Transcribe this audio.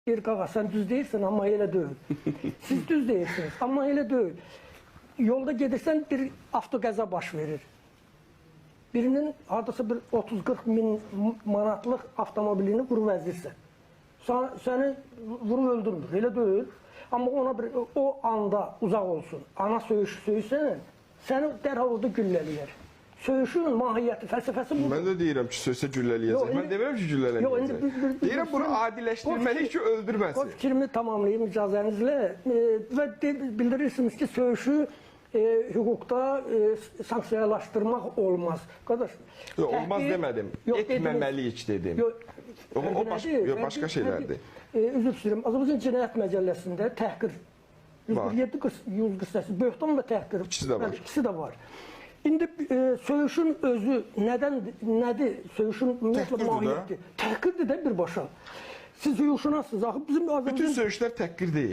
Deyir, qaqa, sən düz deyirsən, amma elə deyil. Siz düz deyirsiniz, amma elə deyil. Yolda gedirsən, bir avtoqəza baş verir. Birinin hardasa bir 30-40 min manatlıq avtomobilini vurub əzirsən. Səni vurub öldürmür, elə deyil. Amma ona bir o anda uzaq olsun. Ana söyüşü söysən, səni dərhal orada güllələyər. Söyüşün mahiyyəti, fəlsəfəsi budur. Mən də deyirəm ki, sözsə güllələyəcək. Yox, Mən demirəm ki, güllələyəcək. Yox, indi Deyirəm bunu adiləşdirməliyik ki, O öldürməsin. fikrimi tamamlayayım icazənizlə. Və bildirirsiniz ki, söyüşü hüquqda sanksiyalaşdırmaq olmaz. Qardaş, Yox, olmaz təhqir- demədim. Yox, dediniz. Etməməliyik dedim. Yox, O fərqi nədir? yox, başqa şeylərdir. Üzr istəyirəm. Azərbaycan Cinayət Məcəlləsində təhqir 147 148 böhtan və təhqir. İkisi də var. Bəli, ikisi də var. İndi söyüşün özü nədən nədir? Söyüşün ümumiyyətlə Təhqirdir də. mahiyyəti. Təhqirdir də birbaşa. Siz hüquqşünassınız. Axı bizim Bütün Azərbaycan söyüşlər təhqir deyil.